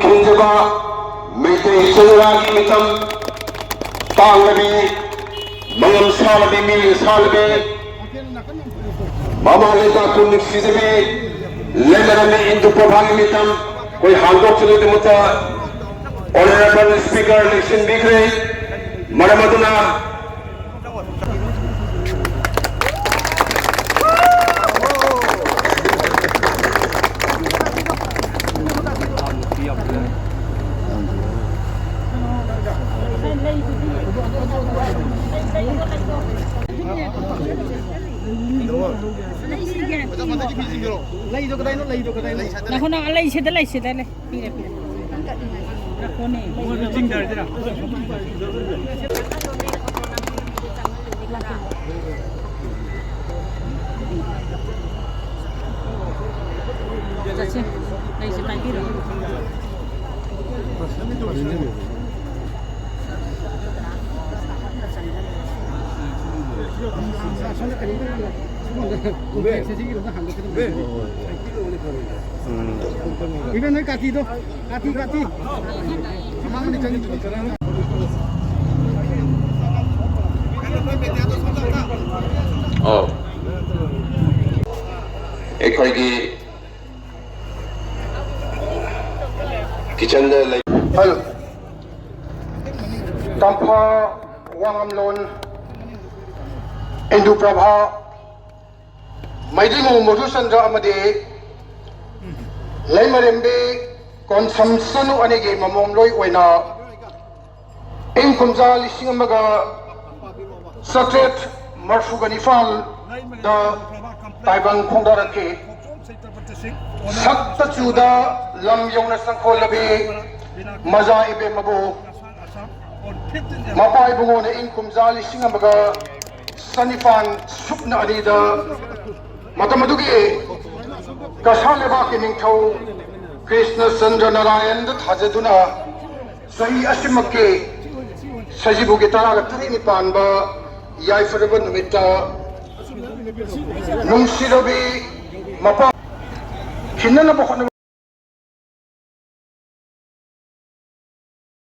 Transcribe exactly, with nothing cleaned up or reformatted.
ꯈꯤꯟꯖꯕ ꯃꯩꯇꯩ ꯆꯅꯨꯔꯥꯒꯤ ꯃꯤꯇꯝ ꯇꯥꯡꯂꯕꯤ, ꯃꯉꯝ ꯁꯥꯂꯕꯤ, ꯃꯤꯔꯦ ꯁꯥꯂꯕꯤ, ꯃꯃꯥ ꯂꯩꯕꯥꯛꯄꯨ ꯅꯨꯡꯁꯤꯖꯕꯤ, ꯂꯩꯃꯔꯝꯃꯤ ꯏꯟꯗꯨ ꯄ꯭ꯔꯚꯥꯒꯤ ꯃꯤꯇꯝ ꯑꯩꯈꯣꯏ ꯍꯥꯡꯗꯣꯛꯆꯕꯒꯤꯗꯃꯛꯇ Honorable Speaker ꯂꯦꯡꯁꯤꯟꯕꯤꯈ꯭ꯔꯦ꯫ ꯃꯔꯝ ꯑꯗꯨꯅ ꯂꯩꯗꯣ ꯀꯗꯥꯏꯅꯣ? ꯂꯩꯗꯣ ꯀꯗꯥꯏꯅꯣ? ꯉꯥꯏꯈꯣ, ꯅꯪ ꯂꯩꯁꯤꯗ, ꯂꯩꯁꯤꯗ ꯂꯩ꯫ ꯄꯤꯔꯦ, ꯄꯤꯔꯦ꯫ ꯉꯥꯏꯈꯣꯅꯦ꯫ ꯆꯠꯁꯦ꯫ ꯂꯩꯁꯦ ꯄꯥꯏꯕꯤꯔꯣ꯫ ꯏꯕꯦꯟ, ꯅꯣꯏ ꯀꯥꯇꯤꯗꯣ, ꯀꯥꯇꯤ, ꯀꯥꯇꯤ꯫ ꯑꯣ꯫ ꯑꯩꯈꯣꯏꯒꯤ ꯀꯤꯆꯟꯗ ꯂꯩ꯫ ꯍꯜꯂꯣ꯫ ꯇꯝꯐꯥ, ꯋꯥꯉꯝꯂꯣꯟ, ꯏꯟꯗꯨ ꯄ꯭ꯔꯚꯥ, ꯃꯩꯗꯤꯉꯨ ꯃꯙꯨꯆꯟꯗ꯭ꯔ ꯑꯃꯗꯤ ꯂꯩꯃꯔꯦꯝꯕꯤ ꯀꯣꯟꯁꯝ ꯆꯅꯨ ꯑꯅꯤꯒꯤ ꯃꯃꯣꯝꯂꯣꯏ ꯑꯣꯏꯅ ꯏꯪ ꯀꯨꯝꯖꯥ ꯂꯤꯁꯤꯡ ꯑꯃꯒ ꯆꯥꯇ꯭ꯔꯦꯠ ꯃꯔꯐꯨꯒ ꯅꯤꯄꯥꯜꯗ ꯇꯥꯏꯕꯪ ꯈꯣꯡꯗꯥꯔꯛꯈꯤ꯫ ꯁꯛꯇ ꯆꯨꯗ ꯂꯝ ꯌꯧꯅ ꯆꯪꯈꯣꯜꯂꯕꯤ ꯃꯖꯥ ꯏꯕꯦꯝꯃꯕꯨ ꯃꯄꯥ ꯏꯕꯨꯡꯉꯣꯅ ꯏꯪ ꯀꯨꯝꯖꯥ ꯂꯤꯁꯤꯡ ꯑꯃꯒ ꯆꯅꯤꯄꯥꯟ ꯁꯨꯞꯅ ꯑꯅꯤꯗ ꯃꯇꯝ ꯑꯗꯨꯒꯤ ꯀꯁꯥꯔ ꯂꯩꯕꯥꯛꯀꯤ ꯅꯤꯡꯊꯧ ꯀ꯭ꯔꯤꯁꯅ ꯆꯟꯗ꯭ꯔ ꯅꯥꯔꯥꯌꯟꯗ ꯊꯥꯖꯗꯨꯅ ꯆꯍꯤ ꯑꯁꯤꯃꯛꯀꯤ ꯁꯖꯤꯕꯨꯒꯤ ꯇꯔꯥꯒ ꯇꯔꯦꯠꯅꯤ ꯄꯥꯟꯕ ꯌꯥꯏꯐꯔꯕ ꯅꯨꯃꯤꯠꯇ ꯅꯨꯡꯁꯤꯔꯕꯤ ꯃꯄꯥ ꯈꯤꯟꯅꯅꯕ ꯍꯣꯠꯅꯕ